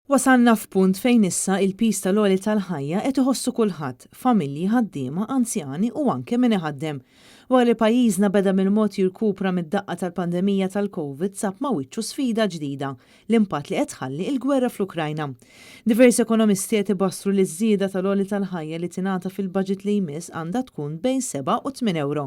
Wasalna f'punt fejn issa il-piż tal-għoli tal-ħajja qed iħossu kulħadd, familji, ħaddiema, anzjani u anke min iħaddem. Wara li pajjiżna beda mill-mod jirkupra mid-daqqa tal-pandemija tal-Covid sab ma' wiċċu sfida ġdida, l-impatt li qed tħalli l-gwerra fl-Ukrajna. Diversi ekonomisti qed ibassru li ż-żieda tal-għoli tal-ħajja li tingħata fil-budget li jmiss għandha tkun bejn 7 u 8 ewro.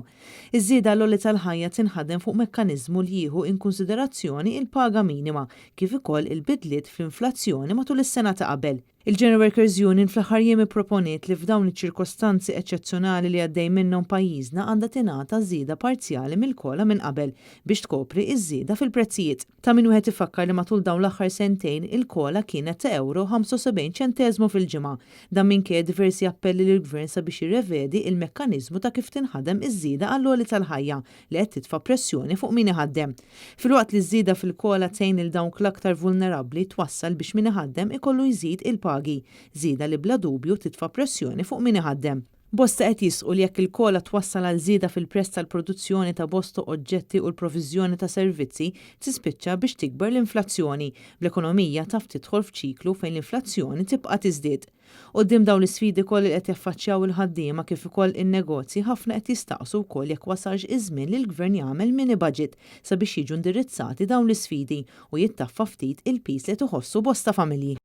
Iż-żieda għall-għoli tal-ħajja tinħadem fuq mekkaniżmu li jieħu inkunsiderazzjoni il-paga minima kif ukoll il-bidliet fl-inflazzjoni matul is-sena ta' qabel. Il-General Workers Union fl-aħħar jiem ipproponiet li f'dawn iċ-ċirkostanzi eċċezzjonali li għaddej minnhom pajjiżna għandha tingħata żieda parzjali mill-COLA minn qabel biex tkopri ż-żieda fil-prezzijiet. Ta' min wieħed ifakkar li matul dawn l-aħħar sentejn il-COLA kienet ta' ewro 75 ċenteżmu fil-ġimgħa. Dan minkejja diversi appelli lill-Gvern sabiex jirrevedi il-mekkaniżmu ta' kif tinħadem iż-żieda għall-għoli tal-ħajja li qed titfa' pressjoni fuq min iħaddem. Filwaqt li ż-żieda fil-COLA tgħin lil dawk l-aktar vulnerabbli twassal biex min iħaddem ikollu jżid il-pagi, żieda li bla dubju titfa' pressjoni fuq min iħaddem. Bosta qed jisħqu li jekk il-COLA twassal għal żieda fil-prezz tal-produzzjoni ta' bosta oġġetti u l-proviżjoni ta' servizzi, tispiċċa biex tikber l-inflazzjoni, bl-ekonomija taf tidħol f'ċiklu fejn l-inflazzjoni tibqa' tiżdied. Quddiem dawn l-isfidi kollha li qed jaffaċċjaw il-ħaddiema kif ukoll in-negozji, ħafna qed jistaqsu wkoll jekk wasalx iż-żmien li l-Gvern jagħmel mini budget sabiex jiġu indirizzati dawn l-isfidi u jittaffa ftit il-piż li qed iħossu bosta familji.